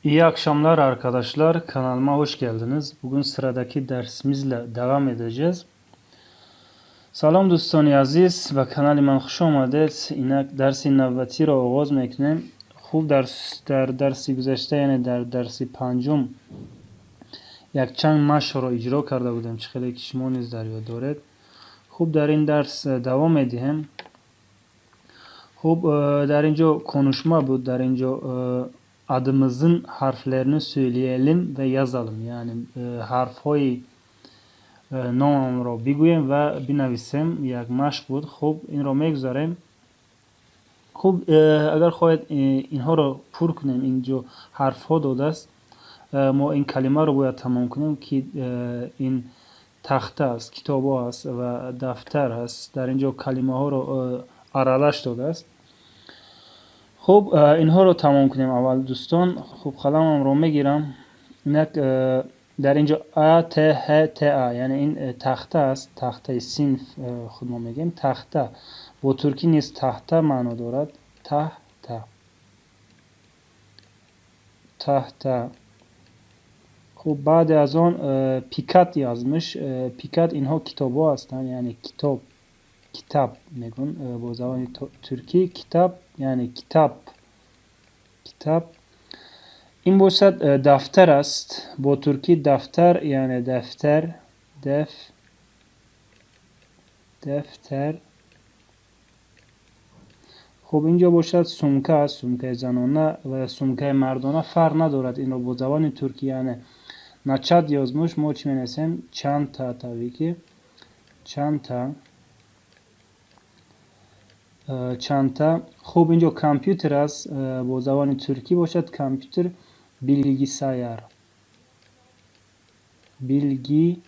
İyi akşamlar arkadaşlar. Kanalıma hoş geldiniz. Bugün sıradaki dersimizle devam edeceğiz. Салом, дӯстони азиз, ба канали ман хуш омадед. Инак дарси навбатиро оғоз мекунем. Хуб, дар дарси гузашта, яъне дар дарси панҷум, якчанд машқро иҷро карда будем, чӣ хеле ки шумо низ дар ёд доред. Хуб, дар ин дарс давом медиҳем. Хуб, дар ин ҷо konuşma буд, дар ин ҷо adımızın harflerini söyleyelim ve yazalım, яъне ҳарфҳои номамонро бигӯем ва бинависем, як машқ буд. Хуб, инро мегузарем. Хуб, агар хоҳед, инҳоро пур кунем, ин ҷо ҳарфҳо додааст, мо ин калимаро бояд тамом кунем, ки ин тахта аст, китобҳо аст ва дафтар аст. Дар ин ҷо калимаҳоро аралаш додааст. Хуб, инҳоро тамом кунем аввал, дӯстон. Хуб, қаламамро мегирам. Инак, дар ин ҷо А, Т, Ҳ, Т, А, яъне ин тахта аст, тахтаи синф худ мо мегӯем тахта, бо туркӣ низ tahta маъно дорад, tahta, tahta. Хуб, баъде аз он пикат yazmış. Пикат, инҳо китобҳо ҳастанд, яъне китоб, kitap мегӯн бо забони туркӣ, kitap, яъне kitap, kitap. Ин бошад дафтар аст, бо туркӣ дафтар, яъне defter, defter. Хуб, ин ҷо бошад сумка аст, сумкаи занона ва сумкаи мардона фарқ надорад. Инро бо забони туркӣ, яъне начат yazmış, мо чӣ менависем? Çanta, tabii ki çanta, çanta. Хуб, ин ҷо компютер аст, бо забони туркӣ бошад компютер bilgisayar, bilgi,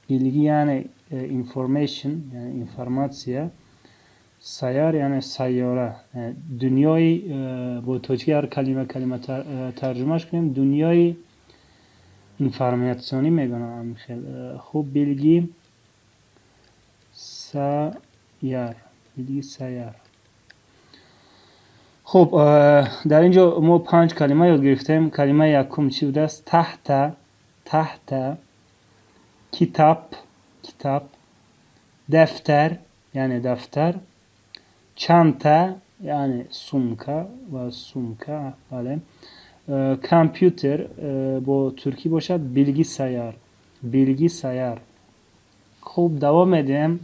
bilgi яъне information, яъне информация, sayar яъне сайёра, дунёи, бо тоҷикӣ ҳар калима калима тарҷумаш кунем, дунёи информатсионӣ мегӯям. Хел хуб, bilgi sayar, bilgisayar. Хуб, дар ин ҷо мо панҷ калима ёд гирифтем. Калимаи якум чӣ будааст? Tahta, tahta, kitap, kitap, defter, яъне дафтар, çanta, яъне сумка ва сумка, бале, компютер, бо туркӣ бошад bilgisayar, bilgisayar. Хуб, давом медиҳем.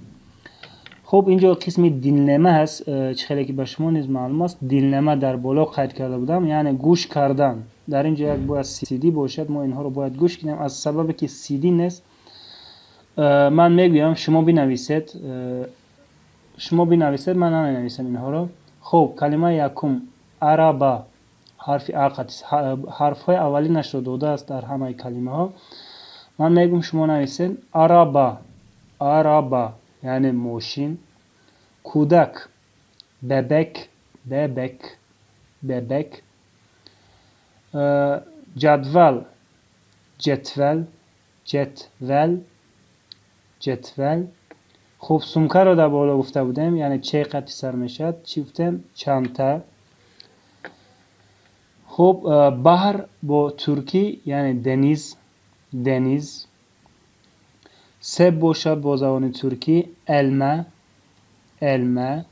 Хуб, ин ҷо қисми dinleme ҳаст. Чӣ хеле ки ба шумо низ маълум аст, dinleme дар боло қайд карда будам, яъне гӯш кардан. Дар ин ҷо як бояд сидӣ бошад, мо инҳоро бояд гӯш кунем. Аз сабабе ки сидӣ нест, ман мегӯям, шумо бинависед, шумо бинависед, ман наменависам инҳоро. Хуб, калимаи якум araba, ҳарфи а қатис, ҳарфҳои аввалинашро додааст дар ҳамаи калимаҳо. Ман мегӯм, шумо нависед: araba, araba, яъне мошин. Кӯдак bebek, bebek, bebek. Ҷадвал cetvel, cetvel, cetvel. Хуб, сумкаро дар боло гуфта будем, яъне че қати сар мешавад, чӣ гуфтем? Çanta. Хуб, баҳр бо туркӣ яъне deniz, deniz. Себ бошад бо забони туркӣ elma, elma,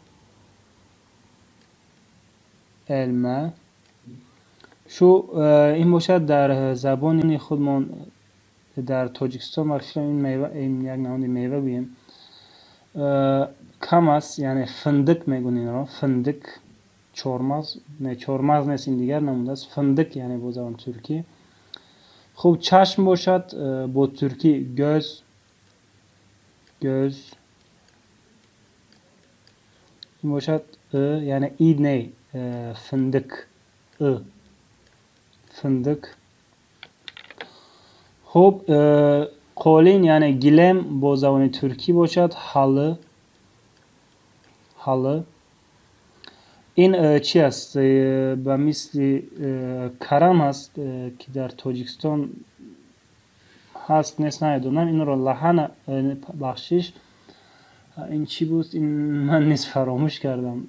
elma. Шу ин бошад дар забони худмон, дар Тоҷикистон, ба фикрам, ин мева, ин як намуди мева гӯем, кам аст, яъне fındık мегӯн инро, fındık, чормағз не, чормағз нест, ин дигар намуд аст, fındık, яъне бо забони туркӣ. Хуб, чашм бошад бо туркӣ göz, göz. Ин бошад яъне и не, fındık, fındık. Хуб, қолин, яъне gilem, бо забони туркӣ бошад halı, halı. Ин чӣ аст? Ба мисли карам ҳаст, ки дар Тоҷикистон ҳаст, нест, намедонам. Инро lahana, бахшиш, ин чӣ буд? Ин ман низ фаромӯш кардам.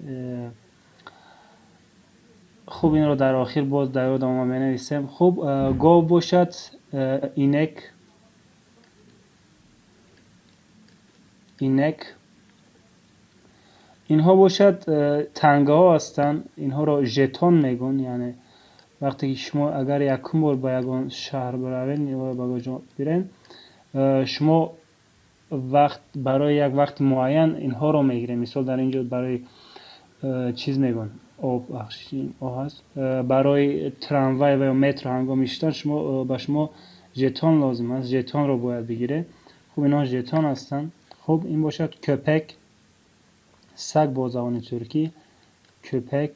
Хуб, инро дар охир боз дар ёдам омад, менависем. Хуб, гов бошад inek, inek. Инҳо бошад тангаҳо ҳастанд, инҳоро жетон мегӯянд. Яъне вақте ки шумо агар якум бор ба ягон шаҳр биравед ё ба ҷо бирен, шумо вақт барои як вақти муайян инҳоро мегиред. Мисол, дар ин ҷо барои чиз мегӯянд, об о ҳаст, барои трамвай ва ё метро ҳангоми шиштан шумо ба шумо жетон лозим аст, жетонро бояд бигиред. Хуб, инҳо жетон ҳастанд. Хуб, ин бошад köpek, саг бо забони туркӣ köpek.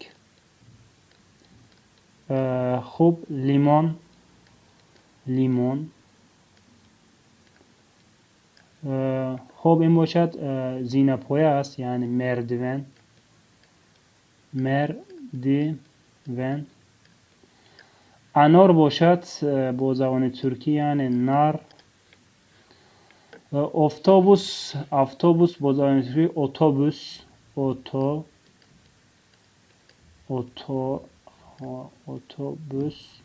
Хуб, limon, limon. Хуб, ин бошад зинапоя аст, яъне merdiven, merdiven. Анор бошад бо забони туркӣ яъне нар. Автобус, автобус бо забони туркӣ otobüs, oto, oto, otobüs,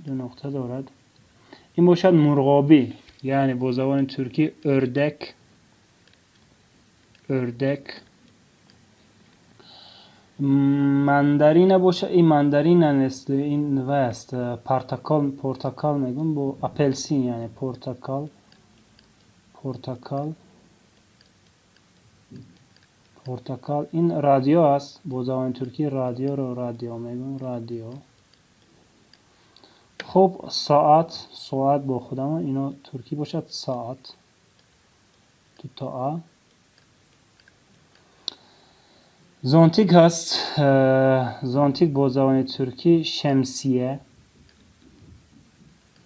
ду нуқта дорад. Ин бошад мурғобӣ, яъне бо забони туркӣ ördek, ördek. Mandarina бошад, ин мандарина нест, ин вай аст, portakal, portakal мегӯям, бо апелсин, яъне portakal, portakal, portakal. Ин радио аст, бо забони туркӣ радиоро radyo мегӯям, radyo. Хуб, соат, соат бо худамон, ино туркӣ бошад saat, дуто а. Зонтик ҳаст, зонтик бо забони туркӣ şemsiye,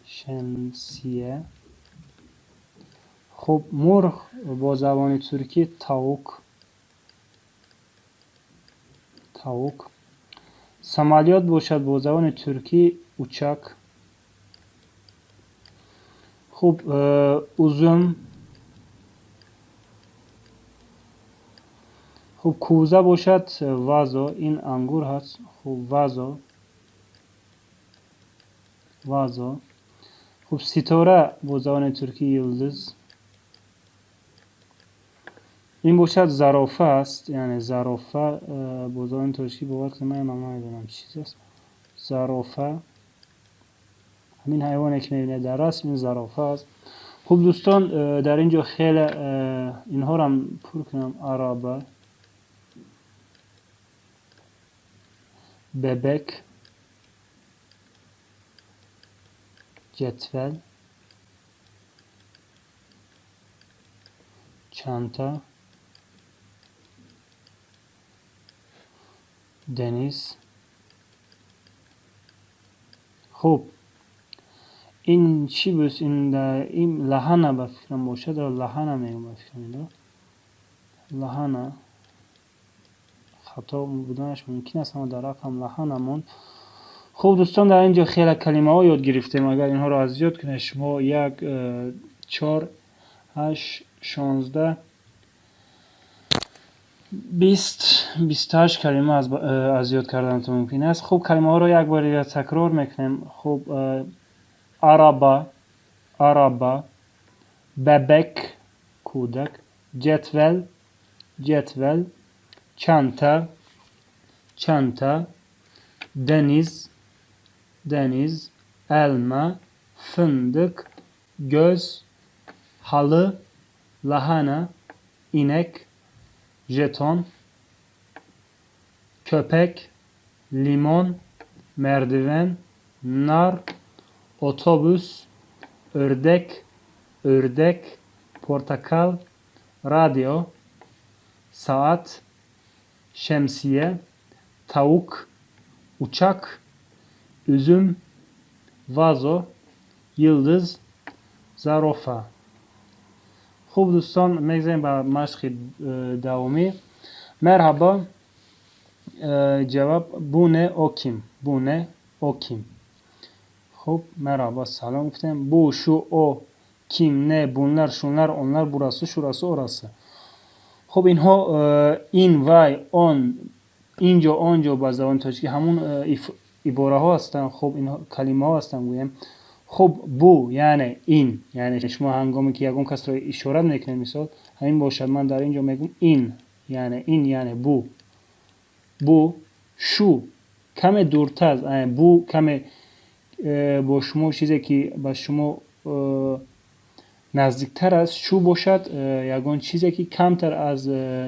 şemsiye. Хуб, мурғ бо забони туркӣ tavuk, tavuk. Самолёт бошад бо забони туркӣ uçak. Хуб, üzüm. Хуб, кӯза бошад vazo, ин ангур ҳаст. Хуб, vazo, vazo. Хуб, ситора бо забони туркӣ yıldız. Ин бошад зарофа аст, яъне зарофа бо забони тоҷикӣ бовар кунед, ман намедонам чиз аст. Зарофа ҳамин ҳайвоне ки мебинед дар расм, ин зарофа аст. Хуб дӯстон, дар ин ҷо хеле инҳоро пур кунам. Araba, bebek, cetvel, çanta, deniz. Хуб, ин чӣ буд? Ин lahana ба фикрам бошад, lahana мегӯям ба фикрам, инро lahana, хато буданаш мумкин аст, аммо дар ақлам lahana монд. Хуб дӯстон, дар ин ҷо хеле калимаҳо ёд гирифтем. Агар инҳоро аз ёд кунед, шумо 1, 4, 8, 16, 20, 28 калима аз ёд карданатон мумкин аст. Хуб, калимаҳоро як бор дигар такрор мекунем. Хуб, araba, araba, bebek, кӯдак, cetvel, cetvel, çanta, çanta, deniz, deniz, elma, fındık, göz, halı, lahana, inek, jeton, köpek, limon, merdiven, nar, otobüs, ördek, ördek, portakal, radyo, saat, şemsiye, tavuk, uçak, üzüm, vazo, yıldız, zarafa. Хуб дӯстон, мегзарем ба машқи давомӣ. Merhaba, cevap bu ne, o kim? Bu ne, o kim? Хуб, merhaba, салом гуфтем. Bu, şu, o, kim, ne, bunlar, şunlar, onlar, burası, şurası, orası. Хуб, инҳо ин, вай, он, Инҷо, онҷо ба забони тоҷикӣ ҳамун ибораҳо ҳастанд. Хуб, инҳо калимаҳо ҳастанд, гӯем. Хуб, bu, яъне ин, яъне шумо ҳангоме ки ягон касро ишорат мекунед, мисол ҳамин бошад, ман дар ин ҷо мегӯм ин, яъне ин, яъне bu. Bu, şu каме дуртар, bu каме бо шумо чизе ки ба шумо наздиктар аст, şu бошад ягон чизе ки камтар аз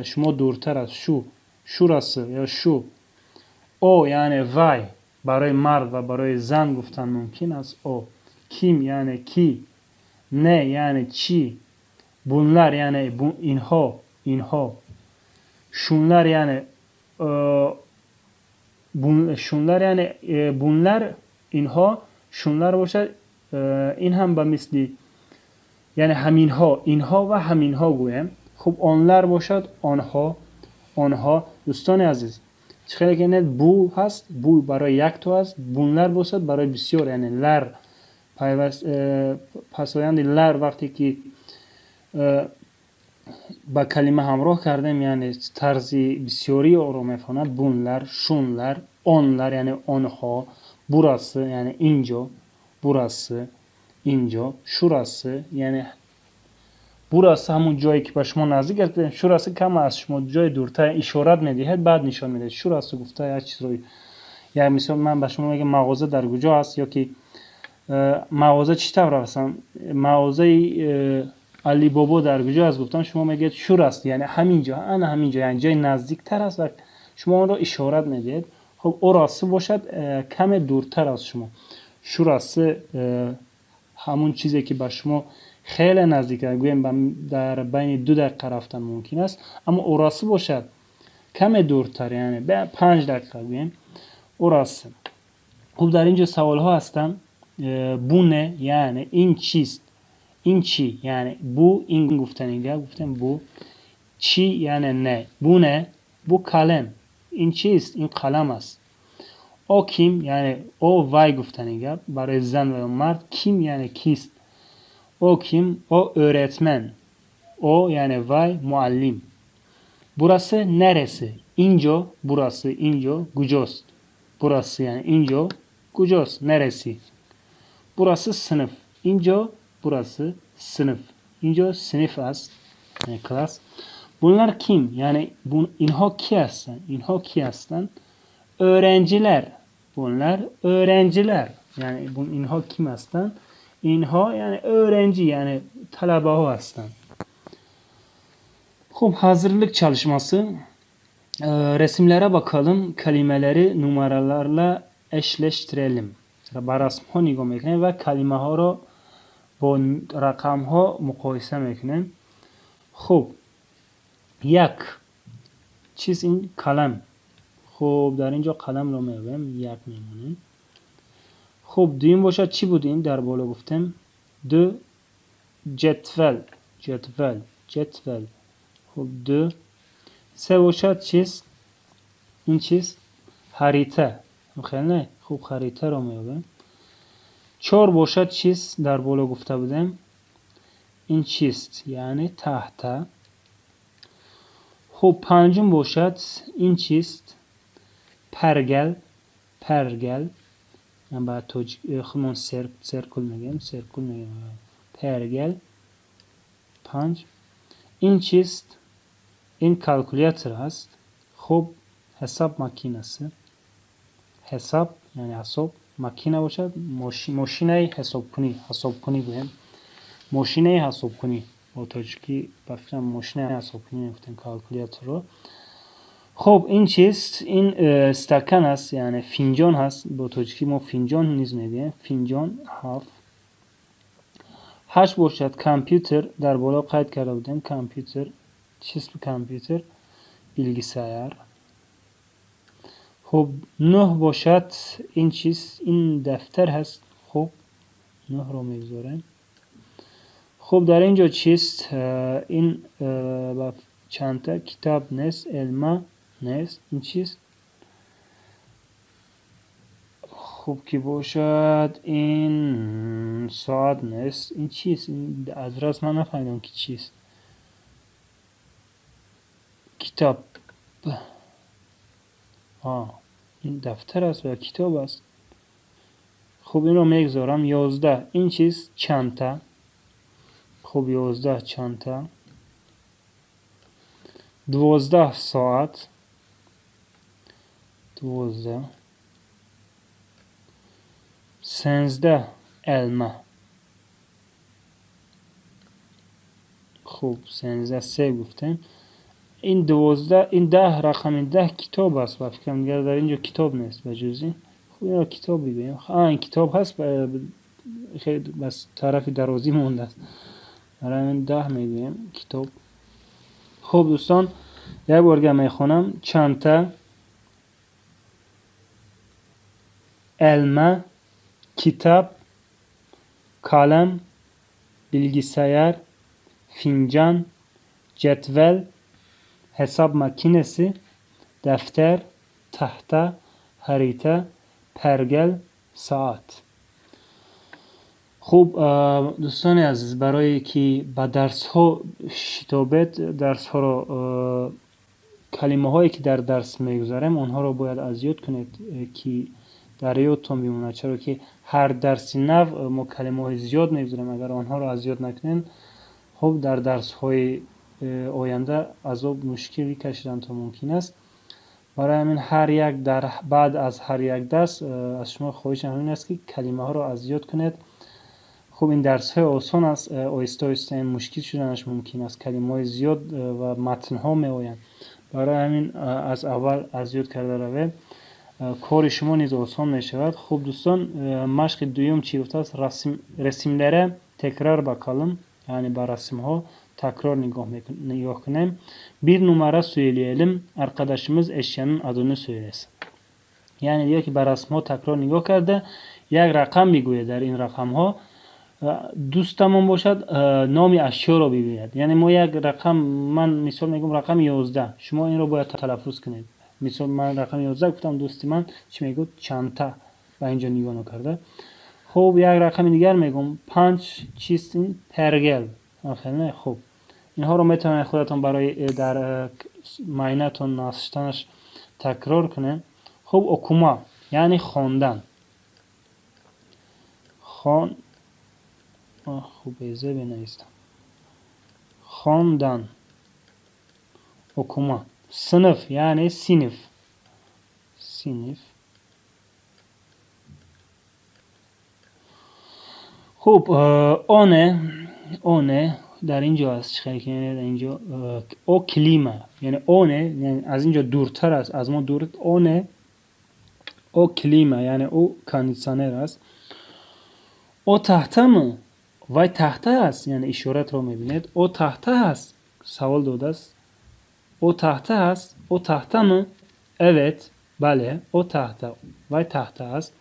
шумо дуртар аст. Şu, şurası ё şu. O, яъне вай, барои мард ва барои зан гуфтан мумкин аст. O kim, яъне кӣ, ne, яъне чӣ, bunlar, яъне инҳо, инҳо, şunlar, яъне şunlar, яъне bunlar инҳо, şunlar бошад ин ҳам ба мисли, яъне ҳаминҳо, инҳо ва ҳаминҳо гӯем. Хуб, onlar бошад онҳо, онҳо. Дӯстони азиз, чӣ хеле ки bu ҳаст, bu барои якто аст, bunlar бошад барои бисёр, яъне lar пайваст, пасоянди lar вақте ки ба калима ҳамроҳ кардем, яъне тарзи бисёрии онро мефаҳмонад. Bunlar, şunlar, onlar, яъне онҳо, burası, яъне инҷо, burası инҷо, şurası, яъне burası ҳамун ҷое ки ба шумо наздик аст, şurası кама аз шумо ҷои дуртар ишорат медиҳад, баъд нишон медиҳад. Şurası гуфта як чизро, як мисол, ман ба шумо мегӯям, мағоза дар куҷо аст ё ки мағоза чӣ тавр аст, мағозаи Алибобо дар куҷо аст гуфтам, шумо мегӯед şurası, яъне ҳамин ҷо, ана ҳамин ҷо, яъне ҷои наздиктар аст ва шумо онро ишорат медиҳед. Хуб, orası бошад каме дуртар аз шумо. Şurası ҳамун чизе ки ба шумо хеле наздик аст, гӯем, дар байни 2 дақиқа рафтан мумкин аст, аммо orası бошад каме дуртар, яъне 5 дақиқа гӯем, orası. Хуб, дар ин ҷо саволҳо ҳастанд. Bu ne, яъне ин чист, ин чӣ, яъне bu ин гуфтани гап гуфтем, bu чӣ, яъне ne, bu ne, bu kalem, ин чист, ин қалам аст. O kim, яъне о вай гуфтани гап барои зан ва ё мард, kim, яъне кист. O kim, o öğretmen, о, яъне вай, муаллим. Burası neresi, инҷо, burası инҷо куҷост, burası, яъне инҷо куҷост, neresi. Burası sınıf, инҷо, burası sınıf, инҷо синф аст, яъне класс. Bunlar kim, яъне инҳо кӣ ҳастанд, инҳо кӣ ҳастанд? Öğrenciler, bunlar öğrenciler, яъне инҳо ким ҳастанд? Инҳо, яъне öğrenci, яъне талабаҳо ҳастанд. Хуб, hazırlık çalışması. Resimlere bakalım, kelimeleri numaralarla eşleştirelim. Ба расмҳо нигоҳ мекунем ва калимаҳоро бо рақамҳо муқоиса мекунем. Хуб, як чиз, ин kalem. Хуб, дар ин ҷо қаламро меёбем, як мемонем. Хуб, дуюм бошад чӣ буд? Ин дар боло гуфтем, ду, cetvel, cetvel, cetvel. Хуб, ду. Се бошад чист? Ин чист? Harita, хел не? Хуб, harita ро меёбем. Чор бошад чист? Дар боло гуфта будем, ин чист? Яъне tahta. Хуб, панҷум бошад ин чист? Pergel, pergel, ба тоҷик худмон циркул мегӯем, циркул мегӯем, pergel. Панҷ. Ин чист? Ин kalkülatör аст. Хуб, hesap makinesi, hesap, яъне ҳасоб, makine бошад мошинаи ҳисобкунӣ, ҳисобкунӣ гӯем, мошинаи ҳисобкунӣ. Бо тоҷикӣ, ба фикрам, мошинаи ҳисобкунӣ мегуфтем kalkülatör ро. Хуб, ин чист? Ин стакан аст, яъне финҷон ҳаст, бо тоҷикӣ мо финҷон низ мегӯем, финҷон. Ҳафт. Ҳашт бошад компютер, дар боло қайд карда будем, компютер чист? Компютер, bilgisayar. Хуб, нӯҳ бошад ин чист? Ин дафтар ҳаст. Хуб, нӯҳро мегузорем. Хуб, дар ин ҷо чист? Ин чандта kitap нест, elma нест, ин чист? Хуб, ки бошад, ин соат нест, ин чист? Аз раст ман нафаҳмидам, ки чист. Kitap. Ин дафтар аст ва китоб аст. Хуб, инро мегузорам. 11 ин чиз çanta. Хуб, 11 çanta. 12 соат. 12. 13 elma. Хуб, 13 се гуфтем. Ин 12, ин 10 рақами 10 китоб аст ва фикрам дигар дар инҷо китоб нест ба ҷуз ин. Хуб, инро китоб бигӯем. Ин китоб ҳаст, хеле бас тарафи дарозӣ мондааст. Барои ҳамин 10 мегӯем китоб. Хуб дӯстон, як бор дигар мехонам. Çanta, elma, kitap, kalem, bilgisayar, fincan, cetvel, hesap makinesi, defter, tahta, harita, pergel, saat. Хуб, дӯстони азиз, барое ки ба дарсҳо шитобед, дарсҳоро, калимаҳое ки дар дарс мегузарем, онҳоро бояд аз ёд кунед, ки дар ёдтон бимонад, чаро ки ҳар дарси нав мо калимаҳои зиёд мегузарем. Агар онҳоро аз ёд накунед, хуб, дар дарсҳои оянда азоб мушкилӣ кашидантон мумкин аст. Барои ҳамин ҳар як дар баъд аз ҳар як дарс аз шумо хоҳишам ҳамин аст, ки калимаҳоро аз ёд кунед. Хуб, ин дарсҳои осон аст, оҳиста оҳиста ин мушкил шуданаш мумкин аст, калимаҳои зиёд ва матнҳо меоянд. Барои ҳамин аз аввал аз ёд карда равед, кори шумо низ осон мешавад. Хуб дӯстон, машқи дуюм чӣ гуфтааст? Resimlere tekrar bakalım, яъне ба расмҳо такрор нигоҳ кунем. Bir numara söyleyelim, arkadaşımız eşyanın adını söylesin. Яъне дигар ки ба расмҳо такрор нигоҳ карда як рақам бигӯяд, дар ин рақамҳо дӯстамон бошад, номи ашёро бигӯяд. Яъне мо як рақам, ман мисол мегӯям рақами 11, шумо инро бояд талаффуз кунед. Мисол ман рақами 11 гуфтам, дӯсти ман чӣ мегӯяд? Çanta, ба инҷо нигоҳ накарда. Хуб, як рақами дигар мегӯям, 5 чист? Ин pergel. Не, хуб, инҳоро метавонед худатон барои дар майнатон наштанаш такрор кунед. Хуб, okuma, яъне хондан. Хон, хуб, безе бинависам. Хондан, okuma. Sınıf, яъне синф. Синф. Хуб, оне, оне дар инҷо аст, чӣ хеле ки дар инҷо о klima, яъне оне аз инҷо дуртар аст, аз мо дур. Оне о klima, яъне ӯ кондитсионер аст. О tahta mı? Вай тахта аст, яъне ишоратро мебинед. О tahta аст, савол додааст. О tahta аст, о tahta mı? Evet, бале, о tahta, вай тахта аст.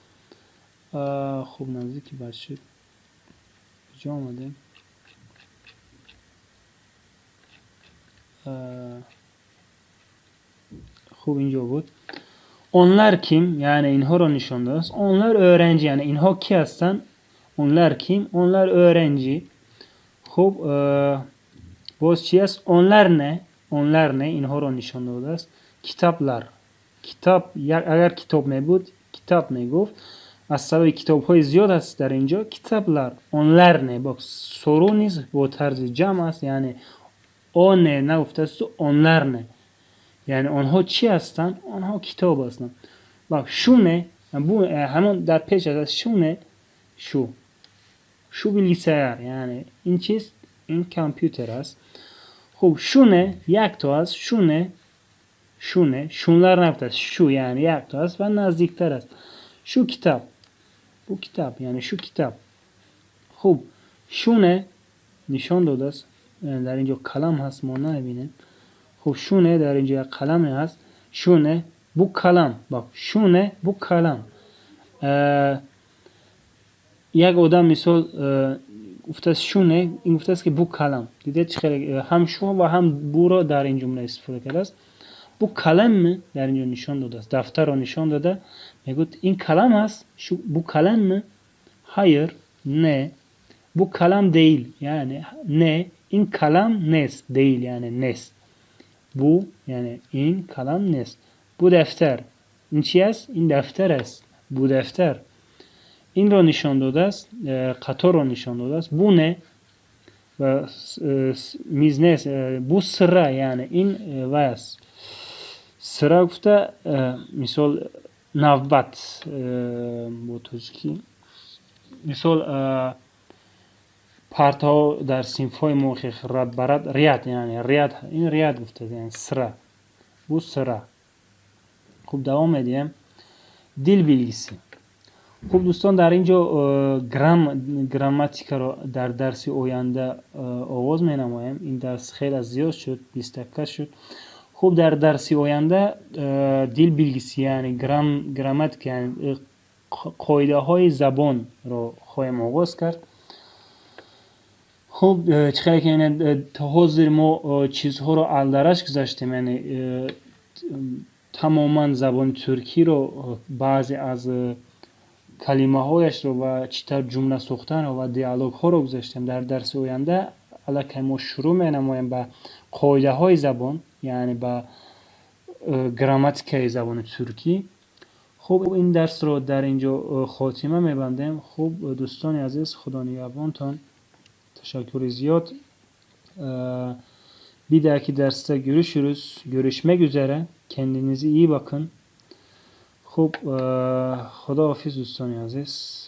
Хуб, наздики бача куҷо омадем? Хуб, инҷо буд. Onlar kim? Яъне инҳоро нишон додааст. Onlar öğrenci, яъне инҳо кӣ ҳастанд? Onlar kim? Onlar öğrenci. Хуб, боз чӣ аст? Onlar ne? Onlar ne? Инҳоро нишон додааст. Kitaplar. Китоб, агар китоб мебуд, китоб мегуфт. Аз сабаби китобҳои зиёд аст дар инҷо, kitaplar. Onlar ne? Бо soru низ бо тарзи ҷамъ аст, яъне о не нагуфтааст, onlar ne? Яъне онҳо чӣ ҳастанд? Онҳо китоб ҳастанд. Бак, şu ne? Бу ҳамон дар пеш аст, şu ne? Şu. Şu bilgisayar, яъне ин чиз, ин компютер аст. Хуб, şu ne? Якто аст. Şu ne? Şu ne? Şunlar нагуфтааст. Şu, яъне якто аст ва наздиктар аст. Şu kitap. Bu kitap, яъне şu kitap. Хуб, şu ne? Нишон додааст. Дар инҷо қалам ҳаст, мо намебинем. Хуб, şu ne? Дар инҷо як қаламе ҳаст. Şu ne? Bu қалам. Бак, şu ne? Bu қалам. Як одам мисол гуфтааст şu ne? Ин гуфтааст ки bu қалам. Дидед чӣ хеле ҳам шу ва ҳам буро дар ин ҷумла истифода кардааст. Bu kalem mi? Дар инҷо нишон додааст. Дафтарро нишон дода, мегӯяд ин калам аст? Şu bu kalem mi? Hayır, ne? Bu kalem değil. Яъне не, ин калам нест. Değil, яъне нест. Bu, яъне ин калам нест. Bu defter. Ин чи аст? Ин дафтар аст. Bu defter. Инро нишон додааст, қаторро нишон додааст. Bu ne? Ва миз нест, bu sıra, яъне ин вай аст. Sıra гуфта, мисол, навбат бо тоҷикӣ. Мисол, партаҳо дар синфҳои мо ряд ба ряд, ряд, яъне ряд, ин ряд гуфта, яъне sıra. Bu sıra. Хуб, давом медиҳем. Dil bilgisi. Хуб, дӯстон, дар ин ҷо грамматикаро дар дарси оянда оғоз менамоем. Ин дарс хеле зиёд шуд, 20 дақиқа шуд. Хуб, дар дарси оянда dil bilgisi, яъне грамматика, яъне қоидаҳои забонро хоҳем оғоз кард. Хуб, чӣ хеле ки то ҳозир мо чизҳоро алдараш гузаштем, яъне тамоман забони туркиро, баъзе аз калимаҳояшро ва чӣ тавр ҷумла сохтанро ва диалогҳоро гузаштем. Дар дарси оянда аллакай мо шурӯъ менамоем ба қоидаҳои забон, яъне ба грамматикаи забони туркӣ. Хуб, ин дарсро дар ин ҷо хотима мебандем. Хуб, дӯстони азиз, Худо нигаҳбонтон. Ташаккури зиёд. Bir dahaki derste görüşürüz. Görüşmek üzere. Kendinize iyi bakın. Хуб, худоҳофиз, дӯстони азиз.